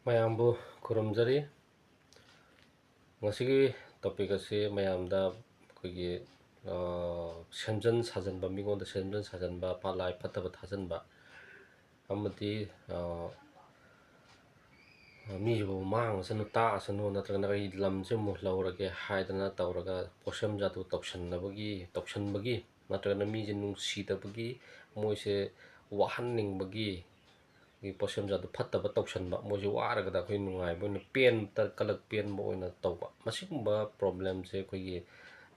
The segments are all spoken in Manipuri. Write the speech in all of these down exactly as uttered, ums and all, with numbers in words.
ꯃꯌꯥꯝꯕꯨ ꯈꯨꯔꯨꯝꯖꯔꯤ꯫ ꯉꯁꯤꯒꯤ topic ꯑꯁꯤ ꯃꯌꯥꯝꯗ ꯑꯩꯈꯣꯏꯒꯤ, ꯑ, ꯁꯦꯝꯖꯤꯟ ꯁꯥꯖꯤꯟꯕ, ꯃꯤꯉꯣꯟꯗ ꯁꯦꯝꯖꯤꯟ ꯁꯥꯖꯤꯟꯕ, ꯄꯥꯂꯥꯏ ꯐꯠꯇꯕ ꯊꯥꯖꯤꯟꯕ, ꯑꯃꯗꯤ, ꯑ, ꯃꯤꯁꯤꯕꯨ ꯃꯥꯡꯉꯁꯅꯨ, ꯇꯥꯛꯑꯁꯅꯨ, ꯅꯠꯇ꯭ꯔꯒꯅ ꯑꯩ ꯂꯝꯁꯦ ꯑꯃꯨꯛ ꯂꯧꯔꯒꯦ ꯍꯥꯏꯗꯅ ꯇꯧꯔꯒ ꯄꯣꯠꯁꯦꯝ ꯖꯥꯗꯨ ꯇꯧꯁꯟꯅꯕꯒꯤ, ꯇꯧꯁꯟꯕꯒꯤ, ꯅꯠꯇ꯭ꯔꯒꯅ ꯃꯤꯁꯦ ꯅꯨꯡꯁꯤꯗꯕꯒꯤ, ꯃꯣꯏꯁꯦ ꯋꯥꯍꯟꯅꯤꯡꯕꯒꯤ, ꯄꯣꯠꯁꯦꯝ ꯖꯥꯗꯨ ꯐꯠꯇꯕ ꯇꯧꯁꯟꯕ, ꯃꯣꯏꯁꯦ ꯋꯥꯔꯒꯗ ꯑꯩꯈꯣꯏ ꯅꯨꯡꯉꯥꯏꯕ ꯑꯣꯏꯅ, ꯄꯦꯟ-, ꯀꯂꯛ ꯄꯦꯟꯕ ꯑꯣꯏꯅ ꯇꯧꯕ, ꯃꯁꯤꯒꯨꯝꯕ problemꯁꯦ ꯑꯩꯈꯣꯏꯒꯤ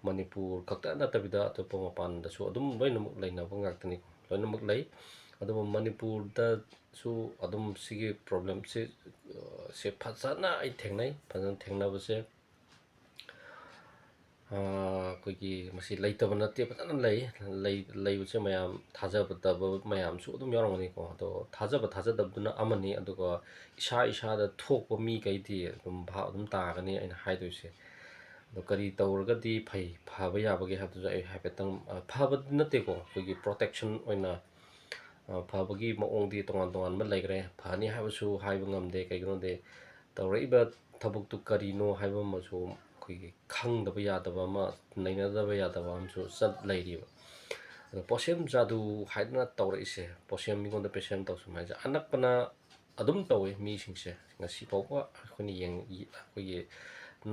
ꯃꯅꯤꯄꯨꯔ ꯈꯛꯇ ꯅꯠꯇꯕꯤꯗ ꯑꯇꯣꯞꯄ ꯃꯄꯥꯟꯗꯁꯨ ꯑꯗꯨꯝ ꯂꯣꯏꯅꯃꯛ ꯂꯩꯅꯕ ꯉꯥꯛꯇꯅꯤꯀꯣ, ꯂꯣꯏꯅꯃꯛ ꯂꯩ꯫ ꯑꯗꯨꯕꯨ ꯃꯅꯤꯄꯨꯔꯗꯁꯨ ꯑꯗꯨꯝ ꯁꯤꯒꯤ problemꯁꯤ, ꯑ, ꯁꯦ ꯐꯖꯅ ꯑꯩ ꯊꯦꯡꯅꯩ꯫ ꯐꯖꯅ ꯊꯦꯡꯅꯕꯁꯦ, ꯑ, ꯑꯩꯈꯣꯏꯒꯤ ꯃꯁꯤ ꯂꯩꯇꯕ ꯅꯠꯇꯦ, ꯐꯖꯅ ꯂꯩ꯫ ꯂꯩ-, ꯂꯩꯕꯁꯦ ꯃꯌꯥꯝ ꯊꯥꯖꯗꯕ ꯃꯌꯥꯝꯁꯨ ꯑꯗꯨꯝ ꯌꯥꯎꯔꯝꯒꯅꯤꯀꯣ꯫ ꯑꯗꯣ ꯊꯥꯖꯕ ꯊꯥꯖꯗꯕꯗꯨꯅ ꯑꯃꯅꯤ, ꯑꯗꯨꯒ ꯏꯁꯥ ꯏꯁꯥꯗ ꯊꯣꯛꯄ ꯃꯤꯈꯩꯗꯤ ꯑꯗꯨꯝ ꯚꯥꯞ ꯑꯗꯨꯝ ꯇꯥꯒꯅꯤ ꯑꯩꯅ ꯍꯥꯏꯗꯣꯏꯁꯦ꯫ ꯑꯗꯣ ꯀꯔꯤ ꯇꯧꯔꯒꯗꯤ ꯐꯩ, ꯐꯕ ꯌꯥꯕꯒꯦ ꯍꯥꯏꯕꯗꯨꯁꯨ ꯑꯩ ꯍꯥꯏꯐꯦꯠꯇꯪ, ꯑ, ꯐꯕꯗꯤ ꯅꯠꯇꯦꯀꯣ, ꯑꯩꯈꯣꯏꯒꯤ protection ꯑꯣꯏꯅ, ꯑ, ꯐꯕꯒꯤ ꯃꯑꯣꯡꯗꯤ ꯇꯣꯉꯥꯟ ꯇꯣꯉꯥꯟꯕ ꯂꯩꯈ꯭ꯔꯦ꯫ ꯐꯅꯤ ꯍꯥꯏꯕꯁꯨ ꯍꯥꯏꯕ ꯉꯝꯗꯦ, ꯀꯩꯒꯤꯅꯣꯗꯤ ꯇꯧꯔꯛꯏꯕ ꯊꯕꯛꯇꯨ ꯀꯔꯤꯅꯣ ꯍꯥꯏꯕ ꯑꯃꯁꯨ ꯑꯩꯈꯣꯏꯒꯤ ꯈꯪꯗꯕ ꯌꯥꯗꯕ ꯑꯃ, ꯅꯩꯅꯗꯕ ꯌꯥꯗꯕ ꯑꯃꯁꯨ ꯆꯠ ꯂꯩꯔꯤꯕ꯫ ꯑꯗꯣ ꯄꯣꯠꯁꯦꯝ ꯖꯥꯗꯨ ꯍꯥꯏꯗꯅ ꯇꯧꯔꯛꯏꯁꯦ, ꯄꯣꯠꯁꯦꯝ ꯃꯤꯉꯣꯟꯗ ꯄꯦꯁꯦꯝ ꯇꯧꯁꯤꯟꯕ ꯍꯥꯏꯁꯦ ꯑꯅꯛꯄꯅ ꯑꯗꯨꯝ ꯇꯧꯋꯤ ꯃꯤꯁꯤꯡꯁꯦ꯫ ꯉꯁꯤ ꯐꯥꯎꯕ ꯑꯩꯈꯣꯏꯅ ꯌꯦꯡ-, ꯑꯩꯈꯣꯏꯒꯤ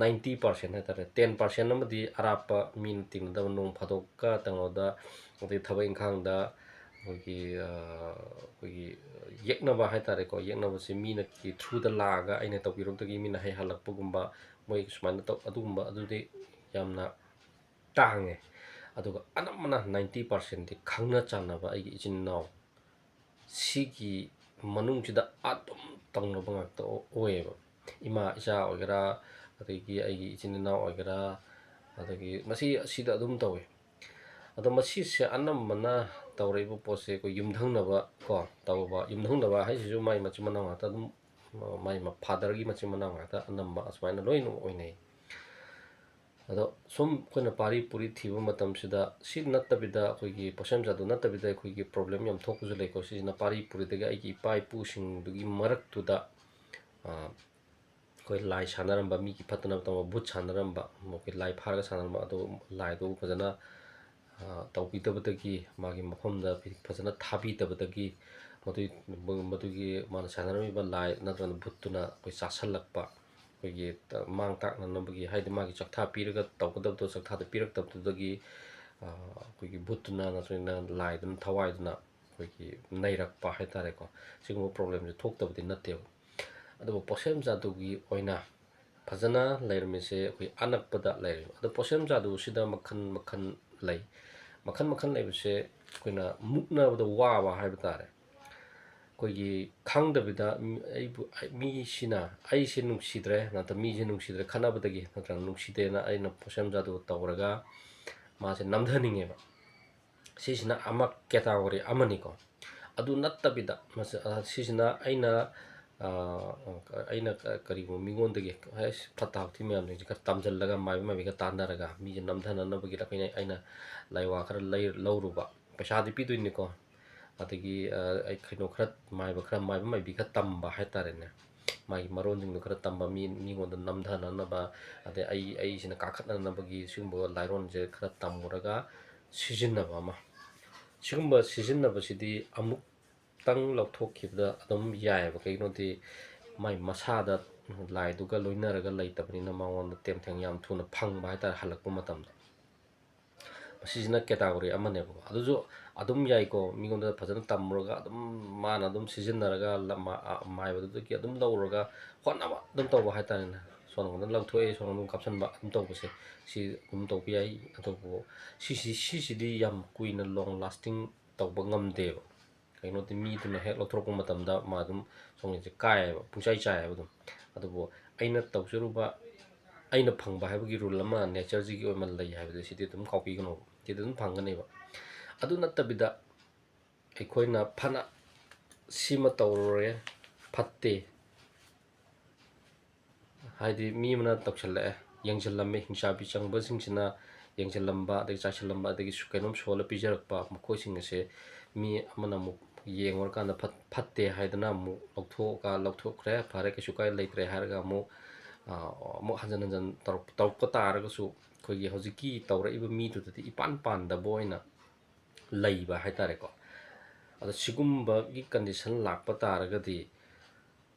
ninety percent ꯍꯥꯏꯇꯥꯔꯦ, ten percent ꯑꯃꯗꯤ ꯑꯔꯥꯞꯄ ꯃꯤꯅ ꯇꯤꯟꯅꯗꯕ, ꯅꯣꯡ ꯐꯥꯗꯣꯛꯀ ꯀꯩꯅꯣꯗ, ꯑꯗꯩ ꯊꯕꯛ ꯏꯪꯈꯥꯡꯗ ꯑꯩꯈꯣꯏꯒꯤ, ꯑ, ꯑꯩꯈꯣꯏꯒꯤ ꯌꯦꯛꯅꯕ ꯍꯥꯏꯇꯥꯔꯦꯀꯣ, ꯌꯦꯛꯅꯕꯁꯦ ꯃꯤꯅ ꯀꯤ throughꯗ ꯂꯥꯛꯑꯒ ꯑꯩꯅ ꯇꯧꯕꯤꯔꯨꯕꯗꯒꯤ ꯃꯤꯅ ꯍꯩꯍꯜꯂꯛꯄꯒꯨꯝꯕ, ꯃꯣꯏ ꯁꯨꯃꯥꯏꯅ ꯇꯧ-, ꯑꯗꯨꯒꯨꯝꯕ ꯑꯗꯨꯗꯤ ꯌꯥꯝꯅ ꯇꯥꯡꯉꯦ꯫ ꯑꯗꯨꯒ ꯑꯅꯝꯕꯅ ninety percentꯗꯤ ꯈꯪꯅ ꯆꯥꯟꯅꯕ ꯑꯩꯒꯤ ꯏꯆꯤꯟ ꯏꯅꯥꯎ ꯁꯤꯒꯤ ꯃꯅꯨꯡꯁꯤꯗ ꯑꯗꯨꯝ ꯇꯧꯅꯕ ꯉꯥꯛꯇ ꯑꯣꯏꯌꯦꯕ꯫ ꯏꯃꯥ ꯏꯆꯥ ꯑꯣꯏꯒꯦꯔꯥ, ꯑꯗꯒꯤ ꯑꯩꯒꯤ ꯏꯆꯤꯟ ꯏꯅꯥꯎ ꯑꯣꯏꯒꯦꯔꯥ, ꯑꯗꯒꯤ ꯃꯁꯤ ꯑꯁꯤꯗ ꯑꯗꯨꯝ ꯇꯧꯋꯤ꯫ ꯑꯗꯣ ꯃꯁꯤꯁꯦ ꯑꯅꯝꯕꯅ ꯇꯧꯔꯛꯏꯕ ꯄꯣꯠꯁꯦ ꯑꯩꯈꯣꯏ ꯌꯨꯝꯊꯪꯅꯕ ꯀꯣ, ꯇꯧꯕ, ꯌꯨꯝꯊꯪꯅꯕ ꯍꯥꯏꯁꯤꯁꯨ ꯃꯥꯏ ꯃꯆꯤꯟ ꯃꯅꯥꯎ ꯉꯥꯛꯇ ꯑꯗꯨꯝ, ꯃꯥꯏ ꯃ-, fatherꯒꯤ ꯃꯆꯤꯟ ꯃꯅꯥꯎ ꯉꯥꯛꯇ ꯑꯅꯝꯕ ꯑꯁꯨꯃꯥꯏꯅ ꯂꯣꯏꯅ ꯑꯣꯏꯅꯩ꯫ ꯑꯗꯣ ꯁꯨꯝ ꯑꯩꯈꯣꯏꯅ ꯄꯥꯔꯤ ꯄꯨꯔꯤ ꯊꯤꯕ ꯃꯇꯝꯁꯤꯗ ꯁꯤ ꯅꯠꯇꯕꯤꯗ, ꯑꯩꯈꯣꯏꯒꯤ ꯄꯣꯠꯁꯦꯝ ꯖꯥꯗꯨ ꯅꯠꯇꯕꯤꯗ ꯑꯩꯈꯣꯏꯒꯤ problem ꯌꯥꯝ ꯊꯣꯛꯄꯁꯨ ꯂꯩꯀꯣ꯫ ꯁꯤꯁꯤꯅ ꯄꯥꯔꯤ ꯄꯨꯔꯤꯗꯒꯤ ꯑꯩꯒꯤ ꯏꯄꯥ ꯏꯄꯨꯁꯤꯡꯗꯨꯒꯤ ꯃꯔꯛꯇꯨꯗ ꯑꯩꯈꯣꯏ ꯂꯥꯏ ꯁꯥꯟꯅꯔꯝꯕ, ꯃꯤꯒꯤ ꯐꯠꯇꯅꯕ ꯇꯧꯕ, ꯚꯨꯠ ꯁꯥꯟꯅꯔꯝꯕ, ꯃꯈꯣꯏ ꯂꯥꯏ ꯐꯥꯔꯒ ꯁꯥꯟꯅꯔꯝꯕ ꯑꯗꯨ ꯂꯥꯏꯗꯨ ꯐꯖꯅ ꯇꯧꯕꯤꯗꯕꯗꯒꯤ, ꯃꯥꯒꯤ ꯃꯐꯝꯗ ꯐꯖꯅ ꯊꯥꯕꯤꯗꯕꯗꯒꯤ, ꯃꯗꯨꯒꯤ ꯃꯗꯨꯒꯤ ꯃꯥꯅ ꯁꯥꯟꯅꯔꯝꯃꯤꯕ ꯂꯥꯏ ꯅꯠꯇ꯭ꯔꯒꯅ ꯚꯨꯠꯇꯨꯅ ꯑꯩꯈꯣꯏ ꯆꯥꯁꯜꯂꯛꯄ, ꯑꯩꯈꯣꯏꯒꯤ ꯃꯥꯡ ꯇꯥꯛꯅꯅꯕꯒꯤ, ꯍꯥꯏꯗꯤ ꯃꯥꯒꯤ ꯆꯥꯛꯊꯥ ꯄꯤꯔꯒ ꯇꯧꯒꯗꯕꯗꯣ ꯆꯥꯛꯊꯥꯗ ꯄꯤꯔꯛꯇꯕꯗꯨꯗꯒꯤ ꯑꯩꯈꯣꯏꯒꯤ ꯚꯨꯠꯇꯨꯅ ꯅꯠꯇ꯭ꯔꯒꯅ ꯂꯥꯏꯗꯨꯅ ꯊꯋꯥꯏꯗꯨꯅ ꯑꯩꯈꯣꯏꯒꯤ ꯅꯩꯔꯛꯄ ꯍꯥꯏꯇꯥꯔꯦꯀꯣ꯫ ꯁꯤꯒꯨꯝꯕ problemꯁꯦ ꯊꯣꯛꯇꯕꯗꯤ ꯅꯠꯇꯦꯕ꯫ ꯑꯗꯨꯕꯨ ꯄꯣꯠꯁꯦꯝ ꯖꯥꯗꯨꯒꯤ ꯑꯣꯏꯅ ꯐꯖꯅ ꯂꯩꯔꯝꯃꯤꯁꯦ ꯑꯩꯈꯣꯏ ꯑꯅꯛꯄꯗ ꯂꯩꯔꯦꯕ꯫ ꯑꯗꯣ ꯄꯣꯠꯁꯦꯝ ꯖꯥꯗꯨꯁꯤꯗ ꯃꯈꯜ ꯃꯈꯜ ꯂꯩ꯫ ꯃꯈꯜ ꯃꯈꯜ ꯂꯩꯕꯁꯦ ꯑꯩꯈꯣꯏꯅ ꯃꯨꯛꯅꯕꯗ ꯋꯥꯕ ꯍꯥꯏꯕ ꯇꯥꯔꯦ꯫ ꯑꯩꯈꯣꯏꯒꯤ ꯈꯪꯗꯕꯤꯗ ꯃꯤ-, ꯑꯩꯕꯨ, ꯑꯩ-, ꯃꯤꯁꯤꯅ ꯑꯩꯁꯦ ꯅꯨꯡꯁꯤꯗ꯭ꯔꯦ ꯅꯠꯇ꯭ꯔꯒ ꯃꯤꯁꯦ ꯅꯨꯡꯁꯤꯗ꯭ꯔꯦ ꯈꯠꯅꯕꯗꯒꯤ ꯅꯠꯇ꯭ꯔꯒ ꯅꯨꯡꯁꯤꯗꯦꯅ ꯑꯩꯅ ꯄꯣꯠꯁꯦꯝ ꯖꯥꯗꯨ ꯇꯧꯔꯒ ꯃꯥꯁꯦ ꯅꯝꯊꯅꯤꯡꯉꯦꯕ꯫ ꯁꯤꯁꯤꯅ ꯑꯃ category ꯑꯃꯅꯤꯀꯣ꯫ ꯑꯗꯨ ꯅꯠꯇꯕꯤꯗ ꯃꯁꯤ, ꯑ, ꯁꯤꯁꯤꯅ ꯑꯩꯅ, ꯑ, ꯑꯩꯅ ꯀ-, ꯀꯔꯤꯒꯨꯝꯕ ꯃꯤꯉꯣꯟꯗꯒꯤ, "ꯑꯁ, ꯐꯠꯇ ꯍꯥꯎꯊꯤ ꯃꯌꯥꯝꯁꯤꯡꯁꯦ ꯈꯔ ꯇꯥꯝꯁꯤꯜꯂꯒ ꯃꯥꯏꯕ ꯃꯥꯏꯕꯤ ꯈꯔ ꯇꯥꯟꯅꯔꯒ ꯃꯤꯁꯦ ꯅꯝꯊꯅꯅꯕꯒꯤ ꯑꯩꯅ, ꯑꯩꯅ ꯂꯥꯏꯋꯥ ꯈꯔ ꯂꯩ-, ꯂꯧꯔꯨꯕ, ꯄꯩꯁꯥꯗꯤ ꯄꯤꯗꯣꯏꯅꯤꯀꯣ, ꯑꯗꯒꯤ, ꯑ, ꯑꯩ ꯀꯩꯅꯣ ꯈꯔ ꯃꯥꯏꯕ ꯈꯔ, ꯃꯥꯏꯕ ꯃꯥꯏꯕꯤ ꯈꯔ ꯇꯝꯕ ꯍꯥꯏꯇꯥꯔꯦꯅꯦ, ꯃꯥꯒꯤ ꯃꯔꯣꯟꯁꯤꯡꯗꯣ ꯈꯔ ꯇꯝꯕ, ꯃꯤ, ꯃꯤꯉꯣꯟꯗ ꯅꯝꯊꯅꯅꯕ, ꯑꯗꯩ ꯑꯩ, ꯑꯩꯁꯤꯅ ꯀꯥꯈꯠꯅꯅꯕꯒꯤ ꯁꯤꯒꯨꯝꯕ ꯂꯥꯏꯔꯣꯟꯁꯦ ꯈꯔ ꯇꯝꯃꯨꯔꯒ ꯁꯤꯖꯤꯟꯅꯕ ꯑꯃ꯫ ꯁꯤꯒꯨꯝꯕ ꯁꯤꯖꯤꯟꯅꯕꯁꯤꯗꯤ ꯑꯃꯨꯛꯇꯪ ꯂꯧꯊꯣꯛꯈꯤꯕꯗ ꯑꯗꯨꯝ ꯌꯥꯏꯑꯕ꯫ ꯀꯩꯒꯤꯅꯣꯗꯤ ꯃꯥꯏ ꯃꯁꯥꯗ ꯂꯥꯏꯗꯨꯒ ꯂꯣꯏꯅꯔꯒ ꯂꯩꯇꯕꯅꯤꯅ ꯃꯉꯣꯟꯗ ꯇꯦꯟꯊꯦꯡ ꯌꯥꯝ ꯊꯨꯅ ꯐꯪꯕ ꯍꯥꯏꯇꯥꯔꯦ, ꯍꯜꯂꯛꯄ ꯃꯇꯝꯗ꯫ ꯃꯁꯤꯁꯤꯅ category ꯑꯃꯅꯦꯕꯀꯣ꯫ ꯑꯗꯨꯁꯨ ꯑꯗꯨꯝ ꯌꯥꯏꯀꯣ, ꯃꯤꯉꯣꯟꯗ ꯐꯖꯅ ꯇꯝꯃꯨꯔꯒ ꯑꯗꯨꯝ ꯃꯥꯅ ꯑꯗꯨꯝ ꯁꯤꯖꯤꯟꯅꯔꯒ ꯂꯝ-, ꯃꯥ-, ꯑ, ꯃꯥꯏꯕꯗꯨꯗꯒꯤ ꯑꯗꯨꯝ ꯂꯧꯔꯒ ꯍꯣꯠꯅꯕ ꯑꯗꯨꯝ ꯇꯧꯕ ꯍꯥꯏꯇꯥꯔꯦꯅꯦ꯫ ꯁꯣꯝ ꯅꯥꯀꯟꯗ ꯂꯧꯊꯣꯛꯑꯦ, ꯁꯣꯝ ꯅꯥꯀꯟꯗ ꯀꯥꯞꯁꯤꯟꯕ ꯑꯗꯨꯝ ꯇꯧꯕꯁꯦ, ꯁꯤ ꯑꯗꯨꯝ ꯇꯧꯕ ꯌꯥꯏ꯫ ꯑꯗꯨꯕꯨ ꯁꯤꯁꯤ, ꯁꯤꯁꯤꯗꯤ ꯌꯥꯝ ꯀꯨꯏꯅ long lasting ꯇꯧꯕ ꯉꯝꯗꯦꯕ꯫ ꯀꯩꯅꯣꯗꯤ ꯃꯤꯗꯨꯅ ꯍꯦꯛ ꯂꯧꯊꯣꯔꯛꯄ ꯃꯇꯝꯗ ꯃꯥ ꯑꯗꯨꯝ ꯁꯣꯝꯒꯤꯁꯦ ꯀꯥꯏꯌꯦꯕ, ꯄꯨꯡꯆꯥꯏ ꯆꯥꯏꯌꯦꯕ ꯑꯗꯨꯝ꯫ ꯑꯗꯨꯕꯨ ꯑꯩꯅ ꯇꯧꯖꯔꯨꯕ, ꯑꯩꯅ ꯐꯪꯕ ꯍꯥꯏꯕꯒꯤ rule ꯑꯃ natureꯁꯤꯒꯤ ꯑꯣꯏꯅ ꯂꯩ ꯍꯥꯏꯕꯗꯣ ꯁꯤꯗꯤ ꯑꯗꯨꯝ ꯀꯥꯎꯕꯤꯒꯅꯣꯕ, ꯁꯤꯗꯤ ꯑꯗꯨꯝ ꯐꯪꯒꯅꯦꯕ꯫ ꯑꯗꯨ ꯅꯠꯇꯕꯤꯗ ꯑꯩꯈꯣꯏꯅ ꯐꯅ ꯁꯤꯃ ꯇꯧꯔꯨꯔꯦ, ꯐꯠꯇꯦ, ꯍꯥꯏꯗꯤ ꯃꯤ ꯑꯃꯅ ꯇꯧꯁꯜꯂꯛꯑꯦ, ꯌꯦꯡꯁꯤꯜꯂꯝꯃꯦ, ꯍꯤꯡꯆꯥꯕꯤ ꯆꯪꯕꯁꯤꯡꯁꯤꯅ ꯌꯦꯡꯁꯤꯜꯂꯝꯕ, ꯑꯗꯒꯤ ꯆꯥꯏꯁꯤꯜꯂꯝꯕ, ꯑꯗꯒꯤ ꯁꯨ-, ꯀꯩꯅꯣꯝ ꯁꯣꯜꯂ ꯄꯤꯖꯔꯛꯄ, ꯃꯈꯣꯏꯁꯤꯡ ꯑꯁꯦ ꯃꯤ ꯑꯃꯅ ꯑꯃꯨꯛ ꯌꯦꯡꯉꯨꯔꯀꯥꯟꯗ ꯐꯠ-, ꯐꯠꯇꯦ ꯍꯥꯏꯗꯅ ꯑꯃꯨꯛ ꯂꯧꯊꯣꯛꯑꯒ, ꯂꯧꯊꯣꯛꯈ꯭ꯔꯦ, ꯐꯔꯦ, ꯀꯩꯁꯨ ꯀꯥꯏ ꯂꯩꯇ꯭ꯔꯦ ꯍꯥꯏꯔꯒ ꯑꯃꯨꯛ, ꯑ, ꯑꯃꯨꯛ ꯍꯟꯖꯟ ꯍꯟꯖꯟ ꯇꯧꯔꯛ-, ꯇꯧꯔꯛꯄ ꯇꯥꯔꯒꯁꯨ, ꯑꯩꯈꯣꯏꯒꯤ ꯍꯧꯖꯤꯛꯀꯤ ꯇꯧꯔꯛꯏꯕ ꯃꯤꯗꯨꯗꯗꯤ ꯏꯄꯥꯟ ꯄꯥꯟꯗꯕ ꯑꯣꯏꯅ ꯂꯩꯕ ꯍꯥꯏꯇꯥꯔꯦꯀꯣ꯫ ꯑꯗꯣ ꯁꯤꯒꯨꯝꯕꯒꯤ condition ꯂꯥꯛꯄ ꯇꯥꯔꯒꯗꯤ,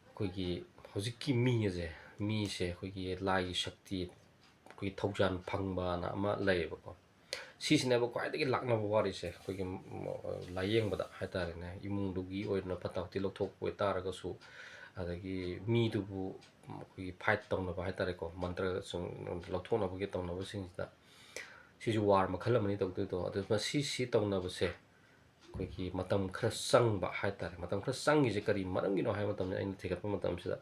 ꯑꯩꯈꯣꯏꯒꯤ ꯍꯧꯖꯤꯛꯀꯤ ꯃꯤ ꯑꯁꯦ, ꯃꯤꯁꯦ ꯑꯩꯈꯣꯏꯒꯤ ꯂꯥꯏꯒꯤ ꯁꯛꯇꯤ, ꯑꯩꯈꯣꯏꯒꯤ ꯊꯧꯖꯥꯜ ꯐꯪꯕꯅ ꯑꯃ ꯂꯩꯌꯦꯕꯀꯣ꯫ ꯁꯤꯁꯤꯅꯦꯕ ꯈ꯭ꯋꯥꯏꯗꯒꯤ ꯂꯥꯛꯅꯕ ꯋꯥꯔꯤꯁꯦ, ꯑꯩꯈꯣꯏꯒꯤ, ꯎꯝ, ꯂꯥꯏꯌꯦꯡꯕꯗ ꯍꯥꯏꯇꯥꯔꯦꯅꯦ, ꯏꯃꯨꯡꯗꯨꯒꯤ ꯑꯣꯏꯅ ꯐꯠꯇ ꯍꯥꯎꯊꯤ ꯂꯧꯊꯣꯛꯄ ꯑꯣꯏꯇꯥꯔꯒꯁꯨ, ꯑꯗꯒꯤ ꯃꯤꯗꯨꯕꯨ, ꯎꯝ, ꯑꯩꯈꯣꯏꯒꯤ fight ꯇꯧꯅꯕ ꯍꯥꯏꯇꯥꯔꯦꯀꯣ, ꯃꯟꯇ꯭ꯔ ꯁꯨꯝ ꯂꯧꯊꯣꯛꯅꯕꯒꯤ ꯇꯧꯅꯕꯁꯤꯡꯁꯤꯗ, ꯁꯤꯁꯨ war ꯃꯈꯜ ꯑꯃꯅꯤ ꯇꯧꯗꯣꯏꯗꯣ꯫ ꯑꯗꯨ ꯃꯁꯤ, ꯁꯤ ꯇꯧꯅꯕꯁꯦ ꯑꯩꯈꯣꯏꯒꯤ ꯃꯇꯝ ꯈꯔ ꯆꯪꯕ ꯍꯥꯏꯇꯥꯔꯦ꯫ ꯃꯇꯝ ꯈꯔ ꯆꯪꯉꯤꯁꯦ ꯀꯔꯤ ꯃꯔꯝꯒꯤꯅꯣ ꯍꯥꯏꯕ ꯃꯇꯝꯗ, ꯑꯩꯅ ꯊꯤꯒꯠꯄ ꯃꯇꯝꯁꯤꯗ,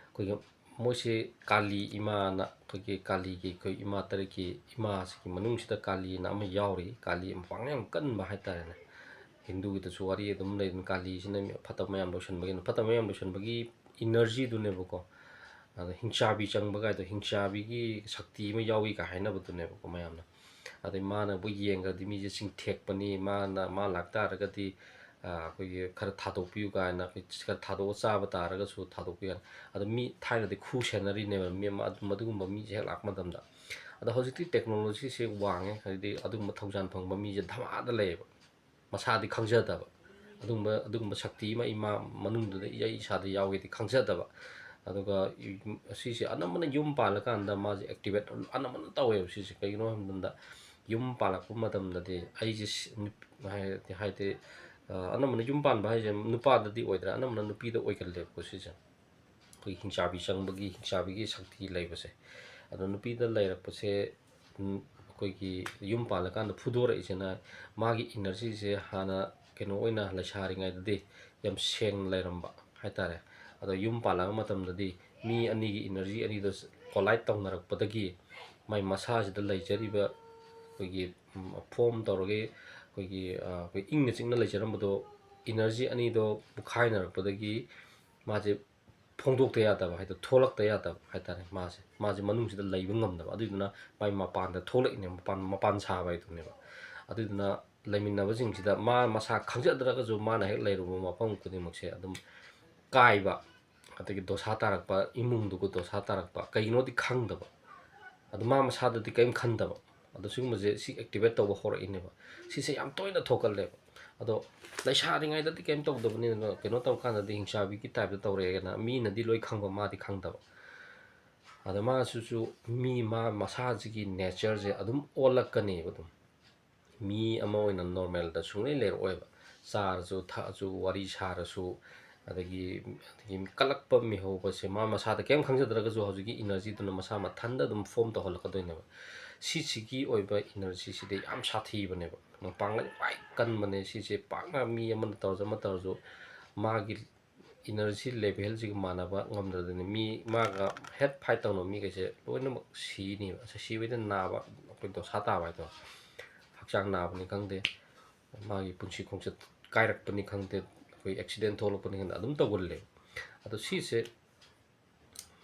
ꯑꯩꯈꯣꯏꯒꯤ ꯃꯣꯏꯁꯤ ꯀꯥꯂꯤ ꯏꯃꯥꯅ, ꯑꯩꯈꯣꯏꯒꯤ ꯀꯥꯂꯤꯒꯤ, ꯑꯩꯈꯣꯏ ꯏꯃꯥ ꯇꯔꯦꯠꯀꯤ ꯏꯃꯥꯁꯤꯒꯤ ꯃꯅꯨꯡꯁꯤꯗ ꯀꯥꯂꯤꯅ ꯑꯃ ꯌꯥꯎꯔꯤ꯫ ꯀꯥꯂꯤ ꯄꯥꯡꯒꯜ ꯌꯥꯝ ꯀꯟꯕ ꯍꯥꯏꯇꯥꯔꯦꯅꯦ꯫ ꯍꯤꯟꯗꯨꯒꯤꯗꯁꯨ ꯋꯥꯔꯤ ꯑꯗꯨꯝ ꯂꯩꯗꯅ, ꯀꯥꯂꯤꯁꯤꯅ ꯃꯤ ꯐꯠꯇꯕ ꯃꯌꯥꯝ ꯂꯣꯏꯁꯤꯟꯕꯒꯤ, ꯐꯠꯇꯕ ꯃꯌꯥꯝ ꯂꯣꯏꯁꯤꯟꯕꯒꯤ energyꯗꯨꯅꯦꯕꯀꯣ꯫ ꯑꯗ ꯍꯤꯡꯆꯥꯕꯤ ꯆꯪꯕ ꯀꯥꯏꯗꯣ, ꯍꯤꯡꯆꯥꯕꯤꯒꯤ ꯁꯛꯇꯤ ꯑꯃ ꯌꯥꯎꯏ ꯀꯥꯏ ꯍꯥꯏꯅꯕꯗꯨꯅꯦꯕꯀꯣ ꯃꯌꯥꯝꯅ꯫ ꯑꯗꯩ ꯃꯥꯅꯕꯨ ꯌꯦꯡꯈ꯭ꯔꯗꯤ ꯃꯤꯁꯦ ꯆꯤꯡꯊꯦꯛꯄꯅꯤ, ꯃꯥꯅ, ꯃꯥ ꯂꯥꯛꯇꯥꯔꯒꯗꯤ, ꯑ, ꯑꯩꯈꯣꯏꯒꯤ ꯈꯔ ꯊꯥꯗꯣꯛꯄꯤꯌꯨ ꯀꯥꯏꯅ, ꯑꯩꯈꯣꯏ ꯈꯔ ꯊꯥꯗꯣꯛꯑ ꯆꯥꯕ ꯇꯥꯔꯒꯁꯨ ꯊꯥꯗꯣꯛꯄꯤꯌꯨ ꯀꯥꯏꯅ꯫ ꯑꯗꯣ ꯃꯤ ꯊꯥꯏꯅꯗꯤ ꯈꯨ ꯁꯦꯟꯅꯔꯤꯅꯦꯕ, ꯃꯤ ꯑꯃ ꯑꯗꯨꯝ, ꯑꯗꯨꯒꯨꯝꯕ ꯃꯤꯁꯦ ꯍꯦꯛ ꯂꯥꯛꯄ ꯃꯇꯝꯗ꯫ ꯑꯗꯣ ꯍꯧꯖꯤꯛꯇꯤ technologyꯁꯦ ꯋꯥꯡꯉꯦ, ꯍꯥꯏꯗꯤ ꯑꯗꯨꯒꯨꯝꯕ ꯊꯧꯖꯥꯜ ꯐꯪꯕ ꯃꯤꯁꯦ ꯙꯃꯥꯗ ꯂꯩꯌꯦꯕ꯫ ꯃꯁꯥꯗꯤ ꯈꯪꯖꯗꯕ꯫ ꯑꯗꯨꯒꯨꯝꯕ, ꯑꯗꯨꯒꯨꯝꯕ ꯁꯛꯇꯤ ꯑꯃ ꯏꯃꯥ ꯃꯅꯨꯡꯗꯨꯗ, ꯏ-, ꯑꯩ ꯏꯁꯥꯗ ꯌꯥꯎꯒꯦꯗꯤ ꯈꯪꯖꯗꯕ꯫ ꯑꯗꯨꯒ ꯌꯨꯝ, ꯁꯤꯁꯦ ꯑꯅꯝꯕꯅ ꯌꯨꯝ ꯄꯥꯜꯂꯀꯥꯟꯗ ꯃꯥꯁꯦ activate ꯑꯅꯝꯕꯅ ꯇꯧꯋꯦꯕ ꯁꯤꯁꯦ꯫ ꯀꯩꯒꯤꯅꯣ ꯍꯥꯏꯕ ꯃꯇꯝꯗ, ꯌꯨꯝ ꯄꯥꯜꯂꯛꯄ ꯃꯇꯝꯗꯗꯤ ꯑꯩꯁꯦ ꯁꯤ-, ꯅꯨꯞ-, ꯍꯥꯏꯗꯤ, ꯍꯥꯏꯗꯤ, ꯑ, ꯑꯅꯝꯕꯅ ꯌꯨꯝ ꯄꯥꯟꯕ ꯍꯥꯏꯁꯦ ꯅꯨꯄꯥꯗꯗꯤ ꯑꯣꯏꯗ꯭ꯔꯦ, ꯑꯅꯝꯕꯅ ꯅꯨꯄꯤꯗ ꯑꯣꯏꯒꯜꯂꯦꯕꯀꯣ ꯁꯤꯁꯦ꯫ ꯑꯩꯈꯣꯏꯒꯤ ꯍꯤꯡꯆꯥꯕꯤ ꯆꯪꯕꯒꯤ, ꯍꯤꯡꯆꯥꯕꯤꯒꯤ ꯁꯛꯇꯤ ꯂꯩꯕꯁꯦ꯫ ꯑꯗꯣ ꯅꯨꯄꯤꯗ ꯂꯩꯔꯛꯄꯁꯦ, ꯎꯝ, ꯑꯩꯈꯣꯏꯒꯤ ꯌꯨꯝ ꯄꯥꯜꯂꯀꯥꯟꯗ ꯐꯨꯗꯣꯔꯛꯏꯁꯤꯅ, ꯃꯥꯒꯤ energyꯁꯦ ꯍꯥꯟꯅ ꯀꯩꯅꯣ ꯑꯣꯏꯅ ꯂꯩꯁꯥꯔꯤꯉꯩꯗꯗꯤ ꯌꯥꯝ ꯁꯦꯡꯅ ꯂꯩꯔꯝꯕ ꯍꯥꯏꯇꯥꯔꯦ꯫ ꯑꯗꯣ ꯌꯨꯝ ꯄꯥꯜꯂꯛꯑꯕ ꯃꯇꯝꯗꯗꯤ ꯃꯤ ꯑꯅꯤꯒꯤ energy ꯑꯅꯤꯗꯣ collide ꯇꯧꯅꯔꯛꯄꯗꯒꯤ ꯃꯥꯏ ꯃꯁꯥꯁꯤꯗ ꯂꯩꯖꯔꯤꯕ ꯑꯩꯈꯣꯏꯒꯤ, ꯎꯝ, form ꯇꯧꯔꯒ ꯑꯩꯈꯣꯏꯒꯤ, ꯑ, ꯑꯩꯈꯣꯏ ꯏꯪꯅ ꯆꯤꯛꯅ ꯂꯩꯖꯔꯝꯕꯗꯣ, energy ꯑꯅꯤꯗꯣ ꯄꯣꯈꯥꯏꯅꯔꯛꯄꯗꯒꯤ ꯃꯥꯁꯦ ꯐꯣꯡꯗꯣꯛꯇ ꯌꯥꯗꯕ ꯍꯥꯏꯗꯣ, ꯊꯣꯛꯂꯛꯇ ꯌꯥꯗꯕ ꯍꯥꯏꯇꯥꯔꯦ꯫ ꯃꯥꯁꯦ, ꯃꯥꯁꯦ ꯃꯅꯨꯡꯁꯤꯗ ꯂꯩꯕ ꯉꯝꯗꯕ, ꯑꯗꯨꯏꯗꯨꯅ ꯃꯥꯏ ꯃꯄꯥꯟꯗ ꯊꯣꯛꯂꯛꯏꯅꯦ, ꯃꯄꯥꯟ, ꯃꯄꯥꯟ ꯁꯥꯕ ꯍꯥꯏꯗꯨꯅꯦꯕ꯫ ꯑꯗꯨꯏꯗꯨꯅ ꯂꯩꯃꯤꯟꯅꯕꯁꯤꯡꯁꯤꯗ ꯃꯥ ꯃꯁꯥ ꯈꯪꯖꯗ꯭ꯔꯒꯁꯨ ꯃꯥꯅ ꯍꯦꯛ ꯂꯩꯔꯨꯕ ꯃꯐꯝ ꯈꯨꯗꯤꯡꯃꯛꯁꯦ ꯑꯗꯨꯝ ꯀꯥꯏꯕ, ꯑꯗꯒꯤ ꯗꯣꯁꯥ ꯇꯥꯔꯛꯄ, ꯏꯃꯨꯡꯗꯨꯒ ꯗꯣꯁꯥ ꯇꯥꯔꯛꯄ, ꯀꯩꯒꯤꯅꯣꯗꯤ ꯈꯪꯗꯕ꯫ ꯑꯗꯨ ꯃꯥ ꯃꯁꯥꯗꯗꯤ ꯀꯔꯤꯝ ꯈꯟꯗꯕ꯫ ꯑꯗꯣ ꯁꯤꯒꯨꯝꯕꯁꯦ ꯁꯤ activate ꯇꯧꯕ ꯍꯧꯔꯛꯏꯅꯦꯕ꯫ ꯁꯤꯁꯦ ꯌꯥꯝ ꯇꯣꯏꯅ ꯊꯣꯛꯀꯜꯂꯦꯕ꯫ ꯑꯗꯣ ꯂꯩꯁꯥꯔꯤꯉꯩꯗꯗꯤ ꯀꯔꯤꯝ ꯇꯧꯗꯕꯅꯤꯅ ꯀꯩꯅꯣ ꯇꯧꯔꯀꯥꯟꯗꯗꯤ ꯍꯤꯡꯆꯥꯕꯤꯒꯤ type ꯇ ꯇꯧꯔꯛꯑꯦꯅ ꯃꯤꯅꯗꯤ ꯂꯣꯏ ꯈꯪꯕ, ꯃꯥꯗꯤ ꯈꯪꯗꯕ꯫ ꯑꯗ ꯃꯥꯁꯤꯁꯨ ꯃꯤ ꯃꯥ ꯃꯁꯥꯁꯤꯒꯤ nature ꯁꯦ ꯑꯗꯨꯝ ꯑꯣꯜꯂꯛꯀꯅꯦꯕ꯫ ꯑꯗꯨꯝ ꯃꯤ ꯑꯃ ꯑꯣꯏꯅ normal ꯗ ꯁꯨꯡꯂꯩ ꯂꯩꯔꯛꯑꯣꯏꯕ꯫ ꯆꯥꯔꯁꯨ ꯊꯛꯑꯁꯨ ꯋꯥꯔꯤ ꯁꯥꯔꯁꯨ ꯑꯗꯒꯤ ꯑꯗꯒꯤ ꯀꯜꯂꯛꯄ ꯃꯤꯍꯧꯕꯁꯦ ꯃꯥ ꯃꯁꯥꯗ ꯀꯩꯝ ꯈꯪꯖꯗ꯭ꯔꯒꯁꯨ ꯍꯧꯖꯤꯛꯀꯤ energy ꯗꯨꯅ ꯃꯁꯥ ꯃꯊꯟꯇ ꯑꯗꯨꯝ form ꯇꯧꯍꯜꯂꯛꯀꯗꯣꯏꯅꯦꯕ꯫ ꯁꯤꯁꯤꯒꯤ ꯑꯣꯏꯕ energy ꯁꯤꯗꯤ ꯌꯥꯝ ꯁꯥꯊꯤꯕꯅꯦꯕ꯫ ꯃꯄꯥꯡꯒꯜ ꯈ꯭ꯋꯥꯏ ꯀꯟꯕꯅꯦ ꯁꯤꯁꯦ꯫ ꯄꯥꯛꯅ ꯃꯤ ꯑꯃꯅ ꯇꯧꯔꯁꯨ ꯑꯃ ꯇꯧꯔꯁꯨ ꯃꯥꯒꯤ energy level ꯁꯤꯒ ꯃꯥꯟꯅꯕ ꯉꯝꯗ꯭ꯔꯗꯤꯅꯦ ꯃꯤ ꯃꯥꯒ ꯍꯦꯛ fight ꯇꯧꯅꯕ ꯃꯤꯈꯩꯁꯦ ꯂꯣꯏꯅꯃꯛ ꯁꯤꯅꯦꯕ꯫ ꯑꯁ, ꯁꯤꯕꯩꯗ ꯅꯥꯕ, ꯑꯩꯈꯣꯏ ꯗꯣꯁꯥ ꯇꯥꯕ ꯍꯥꯏꯗꯣ, ꯍꯛꯆꯥꯡ ꯅꯥꯕꯅꯤ ꯈꯪꯗꯦ, ꯃꯥꯒꯤ ꯄꯨꯟꯁꯤ ꯈꯣꯡꯆꯠ ꯀꯥꯏꯔꯛꯄꯅꯤ ꯈꯪꯗꯦ, ꯑꯩꯈꯣꯏ accident ꯊꯣꯛꯂꯛꯄꯅꯤ ꯈꯪꯗꯦ, ꯑꯗꯨꯝ ꯇꯧꯒꯜꯂꯦ꯫ ꯑꯗꯣ ꯁꯤꯁꯦ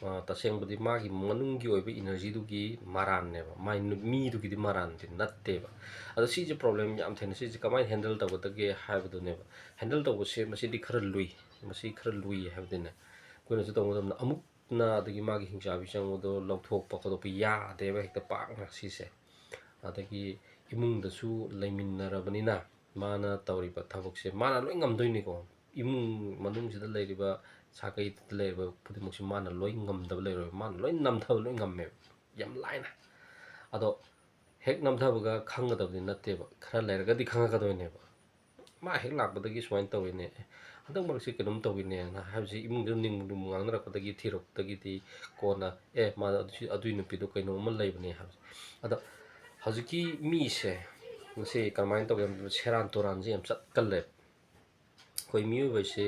ꯑ, ꯇꯁꯦꯡꯕꯗꯤ ꯃꯥꯒꯤ ꯃꯅꯨꯡꯒꯤ ꯑꯣꯏꯕ energy ꯗꯨꯒꯤ ꯃꯔꯥꯟꯅꯦꯕ, ꯃꯥꯏ ꯅꯨ-, ꯃꯤꯗꯨꯒꯤꯗꯤ ꯃꯔꯥꯟꯗꯤ ꯅꯠꯇꯦꯕ꯫ ꯑꯗꯣ ꯁꯤꯁꯦ problem ꯌꯥꯝ ꯊꯦꯡꯅꯩ꯫ ꯁꯤꯁꯦ ꯀꯃꯥꯏꯅ handle ꯇꯧꯒꯗꯒꯦ ꯍꯥꯏꯕꯗꯨꯅꯦꯕ꯫ Handle ꯇꯧꯕꯁꯦ ꯃꯁꯤꯗꯤ ꯈꯔ ꯂꯨꯏ, ꯃꯁꯤ ꯈꯔ ꯂꯨꯏ ꯍꯥꯏꯕꯗꯤꯅꯦ, ꯑꯩꯈꯣꯏꯅꯁꯨ ꯇꯧꯕ ꯃꯇꯝꯗ ꯑꯃꯨꯛꯅ ꯑꯗꯒꯤ ꯃꯥꯒꯤ ꯍꯤꯡꯆꯥꯕꯤ ꯆꯪꯕꯗꯣ ꯂꯧꯊꯣꯛꯄ ꯈꯣꯠꯇꯣꯛꯄ ꯌꯥꯗꯦꯕ ꯍꯦꯛꯇ ꯄꯥꯛꯅ ꯁꯤꯁꯦ꯫ ꯑꯗꯒꯤ ꯏꯃꯨꯡꯗꯁꯨ ꯂꯩꯃꯤꯟꯅꯔꯕꯅꯤꯅ ꯃꯥꯅ ꯇꯧꯔꯤꯕ ꯊꯕꯛꯁꯦ ꯃꯥꯅ ꯂꯣꯏ ꯉꯝꯗꯣꯏꯅꯤꯀꯣ꯫ ꯏꯃꯨꯡ ꯃꯅꯨꯡꯁꯤꯗ ꯂꯩꯔꯤꯕ ꯁꯥꯒꯩꯗ ꯂꯩꯔꯤꯕ ꯈꯨꯗꯤꯡꯃꯛꯁꯤ ꯃꯥꯅ ꯂꯣꯏ ꯉꯝꯗꯕ ꯂꯩꯔꯣꯏ, ꯃꯥꯅ ꯂꯣꯏ ꯅꯝꯊꯕ ꯂꯣꯏ ꯉꯝꯃꯦꯕ ꯌꯥꯝ ꯂꯥꯏꯅ꯫ ꯑꯗꯣ ꯍꯦꯛ ꯅꯝꯊꯕꯒ ꯈꯪꯒꯗꯕꯗꯤ ꯅꯠꯇꯦꯕ, ꯈꯔ ꯂꯩꯔꯒꯗꯤ ꯈꯪꯉꯛꯀꯗꯣꯏꯅꯦꯕ꯫ ꯃꯥ ꯍꯦꯛ ꯂꯥꯛꯄꯗꯒꯤ ꯁꯨꯃꯥꯏꯅ ꯇꯧꯋꯤꯅꯦ, "ꯑꯦ, ꯍꯟꯗꯛ ꯃꯔꯛꯁꯤ ꯀꯩꯅꯣꯝ ꯇꯧꯋꯤꯅꯦꯅ" ꯍꯥꯏꯕꯁꯤ ꯏꯃꯨꯡꯗ ꯅꯤꯡꯕ ꯅꯤꯡꯕ ꯉꯥꯡꯅꯔꯛꯄꯗꯒꯤ ꯊꯤꯔꯛꯄꯗꯒꯤꯗꯤ ꯀꯣꯟꯅ, "ꯑꯦ, ꯃꯥ ꯑꯗꯨ-, ꯑꯗꯨꯏ ꯅꯨꯄꯤꯗꯣ ꯀꯩꯅꯣꯝꯃ ꯂꯩꯕꯅꯦ" ꯍꯥꯏꯕꯁꯦ꯫ ꯑꯗꯣ ꯍꯧꯖꯤꯛꯀꯤ ꯃꯤꯁꯦ, ꯃꯁꯤ ꯀꯔꯝꯍꯥꯏꯅ ꯇꯧꯒꯦ ꯍꯥꯏꯕꯗ ꯁꯦꯔꯥꯟ ꯇꯨꯔꯥꯟꯁꯦ ꯌꯥꯝ ꯆꯠꯀꯜꯂꯦ꯫ ꯑꯩꯈꯣꯏ ꯃꯤꯑꯣꯏꯕꯁꯦ